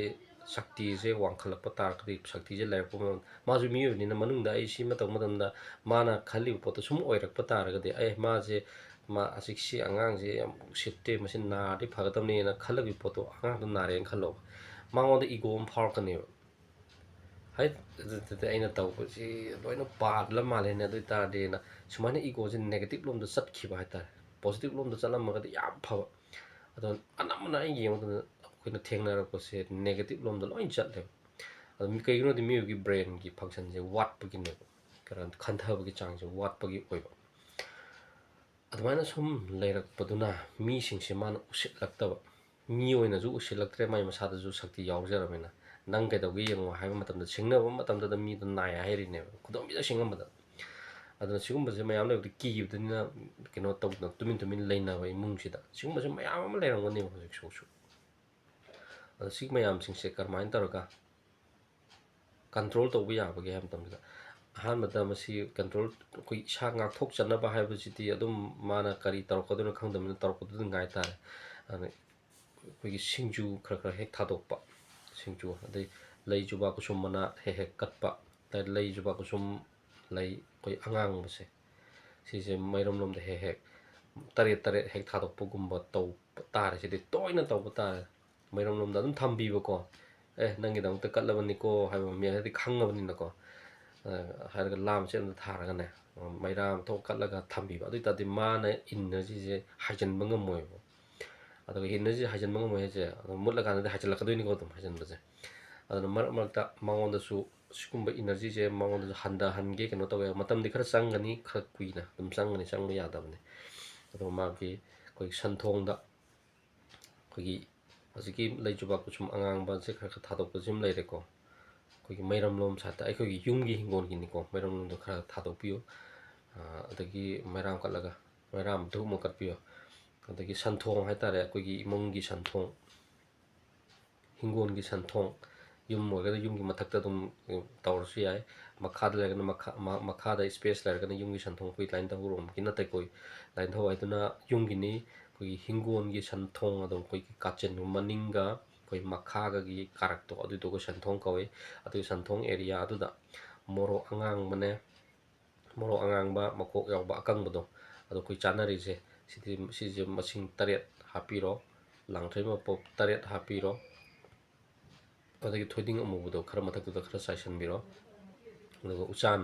ꯁꯛꯇꯤꯁꯦ ꯋꯥꯡꯈꯠꯂꯛꯄ ꯇꯥꯔꯒꯗꯤ, ꯁꯛꯇꯤꯁꯦ ꯂꯩꯔꯛꯄ ꯃꯇꯝꯗ, ꯃꯥꯁꯨ ꯃꯤꯑꯣꯏꯕꯅꯤꯅ ꯃꯅꯨꯡꯗ ꯑꯩ ꯁꯤꯃ ꯇꯧꯕ ꯃꯇꯝꯗ ꯃꯥꯅ ꯈꯜꯂꯤꯕ ꯄꯣꯠꯇꯣ ꯁꯨꯝ ꯑꯣꯏꯔꯛꯄ ꯇꯥꯔꯒꯗꯤ, "ꯑꯦ, ꯃꯥꯁꯦ, ꯃꯥ ꯑꯁꯤ, ꯁꯤ ꯑꯉꯥꯡꯁꯦ ꯌꯥꯝ ꯎꯁꯤꯠꯇꯦ, ꯃꯁꯤ ꯅꯥꯔꯗꯤ ꯐꯒꯗꯕꯅꯦꯅ" ꯈꯜꯂꯒꯤ ꯄꯣꯠꯇꯣ ꯑꯉꯥꯡꯗꯣ ꯅꯥꯔꯦꯅ ꯈꯜꯂꯣꯕ, ꯃꯉꯣꯟꯗ ego ꯑꯃ ꯐꯥꯎꯔꯛꯀꯅꯦꯕ꯫ "ꯍꯩꯠ, ꯑꯗꯨꯗꯤ ꯑꯩꯅ ꯇꯧꯕꯁꯤ ꯂꯣꯏꯅ ꯄꯥꯗꯂ ꯃꯥꯜꯂꯦꯅꯦ, ꯑꯗꯨ ꯑꯣꯏ ꯇꯥꯔꯗꯤꯅ" ꯁꯨꯃꯥꯏꯅ egoꯁꯦ negative ꯂꯣꯝꯗ ꯆꯠꯈꯤꯕ ꯍꯥꯏꯇꯥꯔꯦ꯫ Positive ꯂꯣꯝꯗ ꯆꯠꯂꯝꯃꯒꯗꯤ ꯌꯥꯝ ꯐꯕ꯫ ꯑꯗꯣ ꯑꯅꯝꯕꯅ ꯑꯩ ꯌꯦꯡꯕ ꯃꯇꯝꯗ ꯑꯩꯈꯣꯏꯅ ꯊꯦꯡꯅꯔꯛꯄꯁꯦ negative ꯂꯣꯝꯗ ꯂꯣꯏ ꯆꯠꯂꯦꯕ꯫ ꯑꯗꯣ ꯃꯤ-, ꯀꯩꯒꯤꯅꯣꯗꯤ ꯃꯤꯑꯣꯏꯕꯒꯤ brainꯒꯤ functionꯁꯦ ꯋꯥꯠꯄꯒꯤꯅꯦꯕ, ꯀꯩꯅꯣ, ꯈꯟꯊꯕꯒꯤ ꯆꯥꯡꯁꯦ ꯋꯥꯠꯄꯒꯤ ꯑꯣꯏꯕ꯫ ꯑꯗꯨꯃꯥꯏꯅ ꯁꯨꯝ ꯂꯩꯔꯛꯄꯗꯨꯅ ꯃꯤꯁꯤꯡꯁꯦ ꯃꯥꯅ ꯎꯁꯤꯠꯂꯛꯇꯕ, ꯃꯤ ꯑꯣꯏꯅꯁꯨ ꯎꯁꯤꯜꯂꯛꯇ꯭ꯔꯦ, ꯃꯥꯏ ꯃꯁꯥꯗꯁꯨ ꯁꯛꯇꯤ ꯌꯥꯎꯖꯔꯕꯅꯤꯅ꯫ "ꯅꯪ ꯀꯩꯗꯧꯒꯦ ꯌꯦꯡꯉꯣ" ꯍꯥꯏꯕ ꯃꯇꯝꯗ, ꯁꯤꯡꯅꯕ ꯃꯇꯝꯗꯗ ꯃꯤꯗꯣ ꯅꯥꯏ ꯍꯥꯏꯔꯤꯅꯦꯕ, ꯈꯨꯗꯣꯝꯕꯤꯗ ꯁꯤꯡꯉꯝꯕꯗ꯫ ꯑꯗꯨꯅ ꯁꯤꯒꯨꯝꯕꯁꯦ ꯃꯌꯥꯝ ꯂꯩꯕꯗꯤ ꯀꯤꯈꯤꯕꯗꯨꯅ ꯀꯩꯅꯣ ꯇꯧꯗꯅ ꯇꯨꯃꯤꯟ ꯇꯨꯃꯤꯟ ꯂꯩꯅꯕ ꯏꯃꯨꯡꯁꯤꯗ ꯁꯤꯒꯨꯝꯕꯁꯦ ꯃꯌꯥꯝ ꯑꯃ ꯂꯩꯔꯝꯒꯅꯦꯕ ꯍꯧꯖꯤꯛꯁꯨ꯫ ꯑꯗꯣ ꯁꯤ ꯃꯌꯥꯝꯁꯤꯡꯁꯦ ꯀꯔꯝꯍꯥꯏꯅ ꯇꯧꯔꯒ control ꯇꯧꯕ ꯌꯥꯕꯒꯦ ꯍꯥꯏꯕ ꯃꯇꯝꯗ, ꯑꯍꯥꯟꯕꯗ ꯃꯁꯤ control, ꯑꯩꯈꯣꯏ ꯏꯁꯥ ꯉꯥꯛꯊꯣꯛꯆꯅꯕ ꯍꯥꯏꯕꯁꯤꯗꯤ ꯑꯗꯨꯝ ꯃꯥꯅ ꯀꯔꯤ ꯇꯧꯔꯛꯀꯗꯣꯏꯅꯣ ꯈꯪꯗꯕꯅꯤꯅ ꯇꯧꯔꯛꯄꯗꯨꯗ ꯉꯥꯏ ꯇꯥꯔꯦ꯫ ꯑꯗꯨꯅ ꯑꯩꯈꯣꯏꯒꯤ ꯁꯤꯡꯖꯨ ꯈꯔ ꯈꯔ ꯍꯦꯛ ꯊꯥꯗꯣꯛꯄ, ꯁꯤꯡꯖꯨ, ꯑꯗꯩ ꯂꯩ ꯖꯨꯕꯥ ꯀꯨꯁꯨꯝ ꯃꯅꯥ ꯍꯦꯛ ꯍꯦꯛ ꯀꯠꯄ, ꯑꯗꯩ ꯂꯩ ꯖꯨꯕꯥ ꯀꯨꯁꯨꯝ ꯂꯩ ꯑꯩꯈꯣꯏ ꯑꯉꯥꯡꯕꯁꯦ, ꯁꯤꯁꯦ ꯃꯩꯔꯝꯂꯣꯝꯗ ꯍꯦꯛ ꯍꯦꯛ ꯇꯔꯦꯠ ꯇꯔꯦꯠ ꯍꯦꯛ ꯊꯥꯗꯣꯛꯄꯒꯨꯝꯕ ꯇꯧꯕ ꯇꯥꯔꯦ꯫ ꯁꯤꯗꯤ ꯇꯣꯏꯅ ꯇꯧꯕ ꯇꯥꯔꯦ꯫ ꯃꯩꯔꯝꯂꯣꯝꯗ ꯑꯗꯨꯝ ꯊꯝꯕꯤꯕꯀꯣ, "ꯑꯦ, ꯅꯪꯒꯤꯗꯃꯛꯇ ꯀꯠꯂꯕꯅꯤꯀꯣ" ꯍꯥꯏꯕ ꯃꯤ ꯍꯥꯏꯗꯤ ꯈꯪꯉꯕꯅꯤꯅꯀꯣ꯫ ꯑ, ꯍꯥꯏꯔꯒ ꯂꯥꯝ ꯆꯦꯠꯅ ꯊꯥꯔꯒꯅꯦ, ꯃꯩꯔꯥ ꯑꯃ ꯊꯣꯛ ꯀꯠꯂꯒ ꯊꯝꯕꯤꯕ꯫ ꯑꯗꯨ ꯑꯣꯏ ꯇꯥꯔꯗꯤ ꯃꯥꯅ energyꯁꯦ ꯍꯥꯏꯖꯤꯟꯕ ꯉꯝꯃꯣꯏꯕ꯫ ꯑꯗꯨꯒ energyꯁꯦ ꯍꯥꯏꯖꯤꯟꯕ ꯉꯝꯃꯣꯏ ꯍꯥꯏꯁꯦ, ꯑꯗꯨꯝ ꯃꯨꯠꯂꯀꯥꯟꯗꯗꯤ ꯍꯥꯏꯖꯤꯜꯂꯛꯀꯗꯣꯏꯅꯤꯀꯣ, ꯑꯗꯨꯝ ꯍꯥꯏꯖꯤꯟꯕꯁꯦ꯫ ꯑꯗꯨꯅ ꯃꯔꯛ ꯃꯔꯛꯇ ꯃꯉꯣꯟꯗꯁꯨ ꯁꯤꯒꯨꯝꯕ energyꯁꯦ ꯃꯉꯣꯟꯗꯁꯨ ꯍꯟꯊꯍꯟꯒꯦ, ꯀꯩꯅꯣ ꯇꯧꯋꯦ꯫ ꯃꯇꯝꯗꯤ ꯈꯔ ꯆꯪꯒꯅꯤ, ꯈꯔ ꯀꯨꯏꯅ ꯑꯗꯨꯝ ꯆꯪꯒꯅꯤ, ꯆꯪꯕ ꯌꯥꯗꯕꯅꯤ꯫ ꯑꯗꯨꯒ ꯃꯥꯒꯤ ꯑꯩꯈꯣꯏꯒꯤ ꯁꯟꯊꯣꯡꯗ, ꯑꯩꯈꯣꯏꯒꯤ ꯍꯧꯖꯤꯛꯀꯤ ꯂꯩ ꯖꯨꯕꯥ ꯀꯨꯁꯨꯝ ꯑꯉꯥꯡꯕꯁꯦ ꯈꯔ ꯈꯔ ꯊꯥꯗꯣꯛꯄꯁꯤꯃ ꯂꯩꯔꯦꯀꯣ꯫ ꯑꯩꯈꯣꯏꯒꯤ ꯃꯩꯔꯝꯂꯣꯝ side, ꯑꯩꯈꯣꯏꯒꯤ ꯌꯨꯝꯒꯤ ꯍꯤꯡꯒꯣꯜꯒꯤꯅꯤꯀꯣ, ꯃꯩꯔꯝꯂꯣꯝꯗꯣ ꯈꯔ ꯊꯥꯗꯣꯛꯄꯤꯌꯨ꯫ ꯑ, ꯑꯗꯒꯤ ꯃꯩꯔꯥꯝ ꯀꯠꯂꯒ, ꯃꯩꯔꯥꯝ ꯙꯨꯞ ꯑꯃ ꯀꯠꯄꯤꯌꯨ꯫ ꯑꯗꯒꯤ ꯁꯟꯊꯣꯡ ꯍꯥꯏꯇꯥꯔꯦ, ꯑꯩꯈꯣꯏꯒꯤ ꯏꯃꯨꯡꯒꯤ ꯁꯟꯊꯣꯡ, ꯍꯤꯡꯒꯣꯜꯒꯤ ꯁꯟꯊꯣꯡ, ꯌꯨꯝ ꯑꯣꯏꯔꯒꯅ ꯌꯨꯝꯒꯤ ꯃꯊꯛꯇ ꯑꯗꯨꯝ, ꯎꯝ, ꯇꯧꯔꯁꯨ ꯌꯥꯏ꯫ ꯃꯈꯥꯗ ꯂꯩꯔꯒꯅ ꯃꯈꯥ-, ꯃ-, ꯃꯈꯥꯗ space ꯂꯩꯔꯒꯅ ꯌꯨꯝꯒꯤ ꯁꯟꯊꯣꯡ, ꯑꯩꯈꯣꯏ line ꯇꯧꯔꯣꯝꯒꯤ ꯅꯠꯇꯦꯀꯣ, line ꯇꯧ ꯍꯥꯏꯗꯨꯅ ꯌꯨꯝꯒꯤꯅꯤ꯫ ꯑꯩꯈꯣꯏꯒꯤ ꯍꯤꯡꯒꯣꯜꯒꯤ ꯁꯟꯊꯣꯡ ꯑꯗꯣ ꯑꯩꯈꯣꯏꯒꯤ ꯀꯥꯆꯤꯟ ꯃꯅꯤꯡꯒ ꯑꯩꯈꯣꯏ ꯃꯈꯥꯒꯒꯤ ꯀꯥꯔꯛꯇꯣ ꯑꯗꯨꯗꯨꯒ ꯁꯟꯊꯣꯡ ꯀꯧꯋꯤ꯫ ꯑꯗꯨꯒꯤ ꯁꯟꯊꯣꯡ area ꯑꯗꯨꯗ ꯃꯣꯔꯣꯛ ꯑꯉꯥꯡꯕꯅꯦ, ꯃꯣꯔꯣꯛ ꯑꯉꯥꯡꯕ ꯃꯀꯣꯛ ꯌꯥꯎꯕ ꯑꯀꯪꯕꯗꯣ, ꯑꯗꯣ ꯑꯩꯈꯣꯏ ꯆꯥꯅꯔꯤꯁꯦ, ꯁꯤꯗꯤ, ꯁꯤꯁꯦ ꯃꯁꯤꯡ ꯇꯔꯦꯠ ꯍꯥꯞꯄꯤꯔꯣ, ꯂꯥꯡꯊ꯭ꯔꯩ ꯃꯄꯣꯞ ꯇꯔꯦꯠ ꯍꯥꯞꯄꯤꯔꯣ, ꯑꯗꯒꯤ ꯊꯣꯏꯗꯤꯡ ꯑꯃꯨꯕꯗꯣ ꯈꯔ ꯃꯊꯛꯇꯨꯗ ꯈꯔ ꯆꯥꯏꯁꯤꯟꯕꯤꯔꯣ꯫ ꯑꯗꯨꯒ ꯎꯆꯥꯟ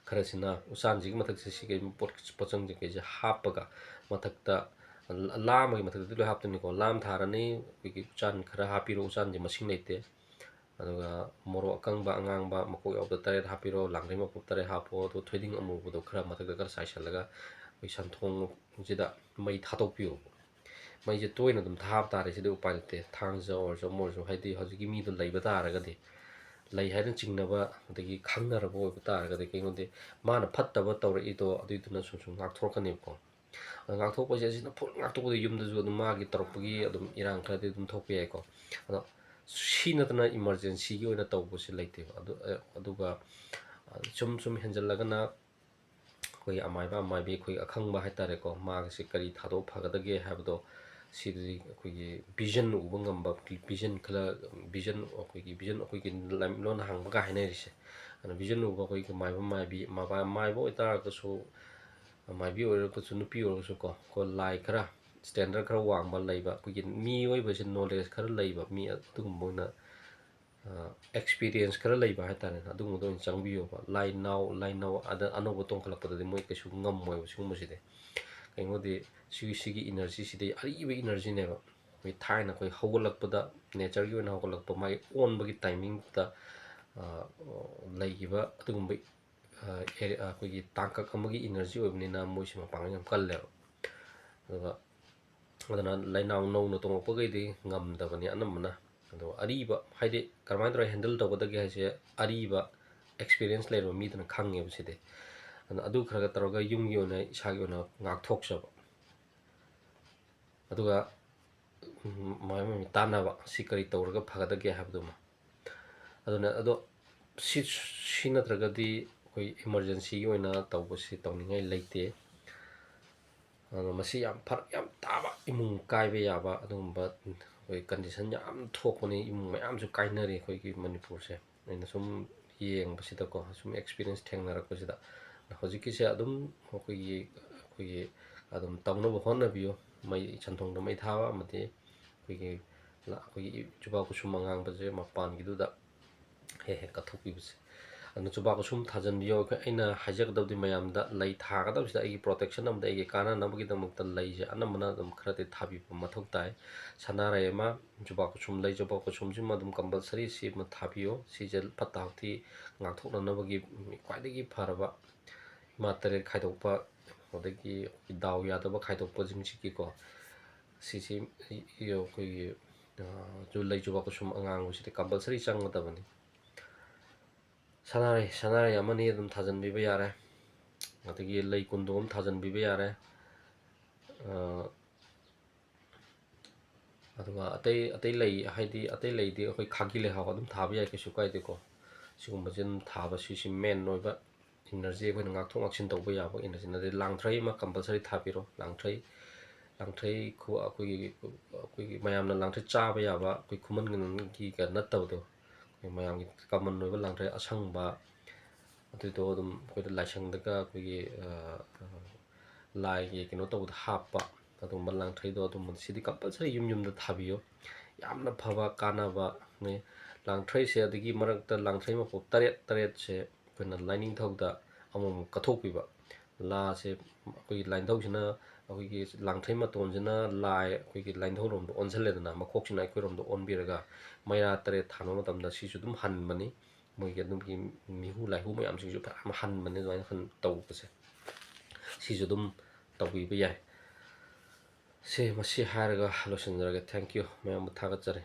ꯈꯔꯁꯤꯅ, ꯎꯆꯥꯟꯁꯤꯒꯤ ꯃꯊꯛꯁꯦ ꯁꯤꯒꯤ ꯄꯣꯠ-, ꯄꯣꯠꯆꯪꯁꯤꯡꯈꯩꯁꯦ ꯍꯥꯞꯄꯒ ꯃꯊꯛꯇ ꯂꯥ ꯑꯃꯒꯤ ꯃꯊꯛꯇꯗꯤ ꯂꯣꯏ ꯍꯥꯞꯇꯣꯏꯅꯤꯀꯣ꯫ ꯂꯥ ꯑꯃ ꯊꯥꯔꯅꯤ, ꯑꯩꯈꯣꯏꯒꯤ ꯎꯆꯥꯟ ꯈꯔ ꯍꯥꯞꯄꯤꯔꯣ, ꯎꯆꯥꯟꯁꯦ ꯃꯁꯤꯡ ꯂꯩꯇꯦ꯫ ꯑꯗꯨꯒ ꯃꯣꯔꯣꯛ ꯑꯀꯪꯕ ꯑꯉꯥꯡꯕ ꯃꯀꯣꯛ ꯌꯥꯎꯕꯗ ꯇꯔꯦꯠ ꯍꯥꯞꯄꯤꯔꯣ, ꯂꯥꯡꯗ꯭ꯔꯩ ꯃꯀꯨꯞ ꯇꯔꯦꯠ ꯍꯥꯞꯄꯣ, ꯑꯗꯨꯒ ꯊꯣꯏꯗꯤꯡ ꯑꯃꯨꯕꯗꯣ ꯈꯔ ꯃꯊꯛꯇ ꯈꯔ ꯆꯥꯏꯁꯤꯜꯂꯒ ꯑꯩꯈꯣꯏ ꯁꯟꯊꯣꯡꯁꯤꯗ ꯃꯩ ꯊꯥꯗꯣꯛꯄꯤꯌꯣ꯫ ꯃꯩꯁꯦ ꯇꯣꯏꯅ ꯑꯗꯨꯝ ꯊꯥꯕ ꯇꯥꯔꯦ, ꯁꯤꯗꯤ ꯎꯄꯥꯏ ꯂꯩꯇꯦ꯫ ꯊꯥꯡꯖ ꯑꯣꯏꯔꯁꯨ ꯑꯃ ꯑꯣꯏꯔꯁꯨ, ꯍꯥꯏꯗꯤ ꯍꯧꯖꯤꯛꯀꯤ ꯃꯤꯗꯣ ꯂꯩꯕ ꯇꯥꯔꯒꯗꯤ, ꯂꯩ ꯍꯥꯏꯅ ꯆꯤꯡꯅꯕ ꯑꯗꯒꯤ ꯈꯪꯅꯔꯕ ꯑꯣꯏꯕ ꯇꯥꯔꯒꯗꯤ, ꯀꯩꯅꯣꯗꯤ ꯃꯥꯅ ꯐꯠꯇꯕ ꯇꯧꯔꯛꯏꯗꯣ ꯑꯗꯨꯏꯗꯨꯅ ꯁꯨꯝ ꯁꯨꯝ ꯉꯥꯛꯊꯣꯔꯛꯀꯅꯦꯕꯀꯣ꯫ ꯑꯗꯣ ꯉꯥꯛꯊꯣꯛꯄꯁꯦ ꯑꯁꯤꯅ ꯐꯨꯜ ꯉꯥꯛꯊꯣꯛꯄꯗ ꯌꯨꯝꯗꯁꯨ ꯑꯗꯨꯝ ꯃꯥꯒꯤ ꯇꯧꯔꯛꯄꯒꯤ ꯑꯗꯨꯝ ꯏꯔꯥꯡ ꯈꯔꯗꯤ ꯑꯗꯨꯝ ꯊꯣꯛꯄ ꯌꯥꯏꯀꯣ꯫ ꯑꯗꯣ ꯁꯤ ꯅꯠꯇꯅ ꯏꯃꯥꯔꯖꯦꯟꯁꯤꯒꯤ ꯑꯣꯏꯅ ꯇꯧꯕꯁꯦ ꯂꯩꯇꯦꯕ꯫ ꯑꯗꯨ, ꯑꯗꯨꯒ, ꯑ, ꯁꯨꯝ ꯁꯨꯝ ꯍꯦꯟꯖꯜꯂꯒꯅ ꯑꯩꯈꯣꯏꯒꯤ ꯑꯃꯥꯏꯕ ꯑꯃꯥꯏꯕꯤ, ꯑꯩꯈꯣꯏꯒꯤ ꯑꯈꯪꯕ ꯍꯥꯏꯇꯥꯔꯦꯀꯣ, ꯃꯥꯒꯤꯁꯤ ꯀꯔꯤ ꯊꯥꯗꯣꯛ ꯐꯒꯗꯒꯦ ꯍꯥꯏꯕꯗꯣ, ꯁꯤꯗꯗꯤ ꯑꯩꯈꯣꯏꯒꯤ ꯚꯤꯖꯟ ꯎꯕ ꯉꯝꯕ, ꯚꯤꯖꯟ ꯈꯔ, ꯚꯤꯖꯟ, ꯑꯩꯈꯣꯏꯒꯤ ꯚꯤꯖꯟ, ꯑꯩꯈꯣꯏꯒꯤ ꯂꯥꯏꯃꯤꯠꯂꯣꯟ ꯍꯥꯡꯕꯒ ꯍꯥꯏꯅꯔꯤꯁꯦ꯫ ꯑꯗꯨꯅ ꯚꯤꯖꯟ ꯎꯕ ꯑꯩꯈꯣꯏꯒꯤ ꯃꯥꯏꯕ ꯃꯥꯏꯕꯤ, ꯃꯥꯏꯕ, ꯃꯥꯏꯕ ꯑꯣꯏꯇꯥꯔꯒꯁꯨ, ꯃꯥꯏꯕꯤ ꯑꯣꯏꯔꯒꯁꯨ, ꯅꯨꯄꯤ ꯑꯣꯏꯔꯒꯁꯨꯀꯣ, ꯑꯩꯈꯣꯏ ꯂꯥꯏ ꯈꯔ ꯁ꯭ꯇꯦꯟꯗꯔꯠ ꯈꯔ ꯋꯥꯡꯕ ꯂꯩꯕ, ꯑꯩꯈꯣꯏꯒꯤ ꯃꯤꯑꯣꯏꯕꯁꯦ ꯅꯣꯂꯦꯖ ꯈꯔ ꯂꯩꯕ ꯃꯤ ꯑꯗꯨꯒꯨꯝꯕ ꯑꯣꯏꯅ, ꯑ, ꯑꯦꯛꯁꯄꯤꯔꯤꯌꯦꯟꯁ ꯈꯔ ꯂꯩꯕ ꯍꯥꯏꯇꯥꯔꯦꯅꯦ, ꯑꯗꯨꯒꯨꯝꯕꯗ ꯑꯣꯏꯅ ꯆꯪꯕꯤꯌꯣꯕ꯫ ꯂꯥꯏ ꯅꯥꯎ, ꯂꯥꯏ ꯅꯥꯎ ꯑꯗ ꯑꯅꯧꯕ ꯇꯣꯡꯈꯠꯂꯛꯄꯗꯗꯤ ꯃꯣꯏ ꯀꯩꯁꯨ ꯉꯝꯃꯣꯏꯕ ꯁꯤꯒꯨꯝꯕꯁꯤꯗꯤ꯫ ꯀꯩꯒꯤꯅꯣꯗꯤ ꯁꯤꯒꯤ, ꯁꯤꯒꯤ ꯏꯅꯔꯖꯤꯁꯤꯗꯤ ꯑꯔꯤꯕ ꯏꯅꯔꯖꯤꯅꯦꯕ꯫ ꯑꯩꯈꯣꯏ ꯊꯥꯏꯅ ꯑꯩꯈꯣꯏ ꯍꯧꯒꯠꯂꯛꯄꯗ, ꯅꯦꯆꯔꯒꯤ ꯑꯣꯏꯅ ꯍꯧꯒꯠꯂꯛꯄ, ꯃꯥꯒꯤ ꯑꯣꯟꯕꯒꯤ ꯇꯥꯏꯃꯤꯡꯗ, ꯑ, ꯂꯩꯈꯤꯕ ꯑꯗꯨꯒꯨꯝꯕ, ꯑ, ꯑꯦꯔꯤ-, ꯑ, ꯑꯩꯈꯣꯏꯒꯤ ꯇꯥꯡꯀꯛ ꯑꯃꯒꯤ ꯏꯅꯔꯖꯤ ꯑꯣꯏꯕꯅꯤꯅ ꯃꯣꯏꯁꯤ ꯃꯄꯥꯡꯒꯜ ꯌꯥꯝ ꯀꯜꯂꯦꯕ꯫ ꯑꯗꯨꯒ, ꯑꯗꯨꯅ ꯂꯥꯏꯅꯥꯎ ꯅꯧꯅ ꯇꯣꯡꯉꯛꯄꯈꯩꯗꯤ ꯉꯝꯗꯕꯅꯤ ꯑꯅꯝꯕꯅ꯫ ꯑꯗꯣ ꯑꯔꯤꯕ, ꯍꯥꯏꯗꯤ ꯀꯔꯝꯍꯥꯏꯅ ꯇꯧꯔꯒ ꯍꯦꯟꯗꯜ ꯇꯧꯒꯗꯒꯦ ꯍꯥꯏꯁꯦ ꯑꯔꯤꯕ ꯑꯦꯛꯁꯄꯤꯔꯤꯌꯦꯟꯁ ꯂꯩꯔꯕ ꯃꯤꯗꯨꯅ ꯈꯪꯉꯦꯕ ꯁꯤꯗꯤ꯫ ꯑꯗꯨꯅ ꯑꯗꯨ ꯈꯔ ꯈꯔ ꯇꯧꯔꯒ ꯌꯨꯝꯒꯤ ꯑꯣꯏꯅ, ꯏꯁꯥꯒꯤ ꯑꯣꯏꯅ ꯉꯥꯛꯊꯣꯛꯆꯕ꯫ ꯑꯗꯨꯒ, ꯎꯝ, ꯃꯥꯏ ꯃꯥꯏ ꯇꯥꯟꯅꯕ, ꯁꯤ ꯀꯔꯤ ꯇꯧꯔꯒ ꯐꯒꯗꯒꯦ ꯍꯥꯏꯕꯗꯨꯃ꯫ ꯑꯗꯨꯅ, ꯑꯗꯣ ꯁꯤ, ꯁꯤ ꯅꯠꯇ꯭ꯔꯒꯗꯤ ꯑꯩꯈꯣꯏ ꯏꯃꯥꯔꯖꯦꯟꯁꯤꯒꯤ ꯑꯣꯏꯅ ꯇꯧꯕꯁꯤ ꯇꯧꯅꯤꯡꯉꯥꯏ ꯂꯩꯇꯦ꯫ ꯑꯗꯣ ꯃꯁꯤ ꯌꯥꯝ ꯐꯔꯛ ꯌꯥꯝ ꯇꯥꯕ, ꯏꯃꯨꯡ ꯀꯥꯏꯕ ꯌꯥꯕ ꯑꯗꯨꯒꯨꯝꯕ ꯑꯩꯈꯣꯏ ꯀꯟꯗꯤꯁꯟ ꯌꯥꯝ ꯊꯣꯛꯄꯅꯤ, ꯏꯃꯨꯡ ꯃꯌꯥꯝꯁꯨ ꯀꯥꯏꯅꯔꯤ ꯑꯩꯈꯣꯏꯒꯤ ꯃꯅꯤꯄꯨꯔꯁꯦ꯫ ꯑꯩꯅ ꯁꯨꯝ ꯌꯦꯡꯕꯁꯤꯗꯀꯣ, ꯁꯨꯝ ꯑꯦꯛꯁꯄꯤꯔꯤꯌꯦꯟꯁ ꯊꯦꯡꯅꯔꯛꯄꯁꯤꯗ꯫ ꯍꯧꯖꯤꯛꯀꯤꯁꯦ ꯑꯗꯨꯝ ꯑꯩꯈꯣꯏꯒꯤ, ꯑꯩꯈꯣꯏꯒꯤ ꯑꯗꯨꯝ ꯇꯧꯅꯕ ꯍꯣꯠꯅꯕꯤꯌꯨ꯫ ꯃꯩ, ꯁꯟꯊꯣꯡꯗ ꯃꯩ ꯊꯥꯕ ꯑꯃꯗꯤ ꯑꯩꯈꯣꯏꯒꯤ ꯂ-, ꯑꯩꯈꯣꯏꯒꯤ ꯖꯨꯕꯥ ꯀꯨꯁꯨꯝ ꯑꯉꯥꯡꯕꯁꯦ ꯃꯄꯥꯟꯒꯤꯗꯨꯗ ꯍꯦꯛ ꯍꯦꯛ ꯀꯠꯊꯣꯛꯄꯤꯕꯁꯦ꯫ ꯑꯗꯨꯅ ꯖꯨꯕꯥ ꯀꯨꯁꯨꯝ ꯊꯥꯖꯤꯟꯕꯤꯌꯣ꯫ ꯑꯩꯈꯣꯏ, ꯑꯩꯅ ꯍꯥꯏꯖꯒꯗꯕꯗꯤ ꯃꯌꯥꯝꯗ, ꯂꯩ ꯊꯥꯒꯗꯕꯁꯤꯗ ꯑꯩꯒꯤ protection ꯑꯃꯗꯤ ꯑꯩꯒꯤ ꯀꯥꯟꯅꯅꯕꯒꯤꯗꯃꯛꯇ ꯂꯩꯁꯦ ꯑꯅꯝꯕꯅ ꯑꯗꯨꯝ ꯈꯔꯗꯤ ꯊꯥꯕꯤꯕ ꯃꯊꯧ ꯇꯥꯏ꯫ ꯁꯅꯥꯔꯩ ꯑꯃ, ꯖꯨꯕꯥ ꯀꯨꯁꯨꯝ, ꯂꯩ ꯖꯨꯕꯥ ꯀꯨꯁꯨꯝꯁꯤꯃ ꯑꯗꯨꯝ compulsory ꯁꯤꯃ ꯊꯥꯕꯤꯌꯣ꯫ ꯁꯤꯁꯦ ꯐꯠꯇ ꯍꯥꯎꯊꯤ ꯉꯥꯛꯊꯣꯛꯅꯅꯕꯒꯤ ꯈ꯭ꯋꯥꯏꯗꯒꯤ ꯐꯔꯕ, ꯏꯃꯥ ꯇꯔꯦꯠ ꯈꯥꯏꯗꯣꯛꯄ, ꯑꯗꯒꯤ ꯗꯥꯎ ꯌꯥꯗꯕ ꯈꯥꯏꯗꯣꯛꯄꯁꯤꯡꯁꯤꯒꯤꯀꯣ, ꯁꯤꯁꯤ ꯑꯩꯈꯣꯏꯒꯤ, ꯑ, ꯂꯩ ꯖꯨꯕꯥ ꯀꯨꯁꯨꯝ ꯑꯉꯥꯡꯕꯁꯤꯗꯤ compulsory ꯆꯪꯒꯗꯕꯅꯤ꯫ ꯁꯅꯥꯔꯩ, ꯁꯅꯥꯔꯩ ꯑꯃꯅꯤ ꯑꯗꯨꯝ ꯊꯥꯖꯤꯟꯕꯤꯕ ꯌꯥꯔꯦ꯫ ꯑꯗꯒꯤ ꯂꯩ ꯀꯨꯟꯗꯣ ꯑꯃ ꯊꯥꯖꯤꯟꯕꯤꯕ ꯌꯥꯔꯦ꯫ ꯑ, ꯑꯗꯨꯒ ꯑꯇꯩ, ꯑꯇꯩ ꯂꯩ, ꯍꯥꯏꯗꯤ ꯑꯇꯩ ꯂꯩꯗꯤ ꯑꯩꯈꯣꯏ ꯈꯥꯒꯤ ꯂꯩꯍꯥꯎ ꯑꯗꯨꯝ ꯊꯥꯕ ꯌꯥꯏ, ꯀꯩꯁꯨ ꯀꯥꯏꯗꯦꯀꯣ꯫ ꯁꯤꯒꯨꯝꯕꯁꯤ ꯑꯗꯨꯝ ꯊꯥꯕ, ꯁꯤꯁꯤ main ꯑꯣꯏꯕ energy, ꯑꯩꯈꯣꯏꯅ ꯉꯥꯛꯊꯣꯛ ꯉꯥꯛꯁꯤꯟ ꯇꯧꯕ ꯌꯥꯕ energy꯫ ꯑꯗꯩ ꯂꯥꯡꯊ꯭ꯔꯩ ꯑꯃ compulsory ꯊꯥꯕꯤꯔꯣ꯫ ꯂꯥꯡꯊ꯭ꯔꯩ, ꯂꯥꯡꯊ꯭ꯔꯩ ꯈꯨ-, ꯑꯩꯈꯣꯏꯒꯤ, ꯑꯩꯈꯣꯏꯒꯤ ꯃꯌꯥꯝꯅ ꯂꯥꯡꯊ꯭ꯔꯩ ꯆꯥꯕ ꯌꯥꯕ, ꯑꯩꯈꯣꯏ ꯈꯨꯃꯟꯒꯤꯒ ꯅꯠꯇꯕꯗꯣ, ꯑꯩꯈꯣꯏ ꯃꯌꯥꯝꯒꯤ common ꯑꯣꯏꯕ ꯂꯥꯡꯊ꯭ꯔꯩ ꯑꯁꯪꯕ, ꯑꯗꯨꯗꯣ ꯑꯗꯨꯝ ꯑꯩꯈꯣꯏꯗ ꯂꯥꯏꯁꯪꯗꯒ ꯑꯩꯈꯣꯏꯒꯤ, ꯑ, ꯑ, ꯂꯥꯏꯒꯤ ꯀꯩꯅꯣ ꯇꯧꯕꯗ ꯍꯥꯞꯄ ꯑꯗꯨꯒꯨꯝꯕ ꯂꯥꯡꯊ꯭ꯔꯩꯗꯣ, ꯑꯗꯨꯝꯕ ꯁꯤꯗꯤ compulsory ꯌꯨꯝ ꯌꯨꯝꯗ ꯊꯥꯕꯤꯌꯨ꯫ ꯌꯥꯝꯅ ꯐꯕ ꯀꯥꯟꯅꯕꯅꯤ꯫ ꯂꯥꯡꯊ꯭ꯔꯩꯁꯦ, ꯑꯗꯒꯤ ꯃꯔꯛꯇ ꯂꯥꯡꯊ꯭ꯔꯩ ꯃꯄꯣꯞ ꯇꯔꯦꯠ ꯇꯔꯦꯠꯁꯦ ꯑꯩꯈꯣꯏꯅ ꯂꯥꯏꯅꯤꯡꯊꯧꯗ ꯑꯃꯃꯝ ꯀꯠꯊꯣꯛꯄꯤꯕ꯫ ꯂꯥꯁꯦ, ꯑꯩꯈꯣꯏꯒꯤ ꯂꯥꯏꯅꯤꯡꯊꯧꯁꯤꯅ, ꯑꯩꯈꯣꯏꯒꯤ ꯂꯥꯡꯊ꯭ꯔꯩ ꯃꯇꯣꯟꯁꯤꯅ ꯂꯥꯏ, ꯑꯩꯈꯣꯏꯒꯤ ꯂꯥꯏꯅꯤꯡꯊꯧꯔꯣꯝꯗ ꯑꯣꯟꯁꯤꯜꯂꯦꯗꯅ, ꯃꯀꯣꯛꯁꯤꯅ ꯑꯩꯈꯣꯏꯔꯣꯝꯗ ꯑꯣꯟꯕꯤꯔꯒ ꯃꯩꯔꯥ ꯇꯔꯦꯠ ꯊꯥꯟꯕ ꯃꯇꯝꯗ ꯁꯤꯁꯨ ꯑꯗꯨꯝ ꯍꯟꯕꯅꯤ꯫ ꯃꯣꯏꯒꯤ ꯑꯗꯨꯒꯤ ꯃꯤꯍꯨ ꯂꯥꯏꯍꯨ ꯃꯌꯥꯝꯁꯤꯡꯁꯨ ꯐꯖꯅ ꯍꯟꯕꯅꯤ ꯑꯗꯨꯃꯥꯏꯅ ꯍꯟ-, ꯇꯧꯕꯁꯦ꯫ ꯁꯤꯁꯨ ꯑꯗꯨꯝ ꯇꯧꯕꯤꯕ ꯌꯥꯏ꯫ ꯁꯤ, ꯃꯁꯤ ꯍꯥꯏꯔꯒ ꯂꯣꯏꯁꯤꯟꯖꯔꯒꯦ꯫ Thank you꯫ ꯃꯌꯥꯝꯕꯨ ꯊꯥꯒꯠꯆꯔꯤ꯫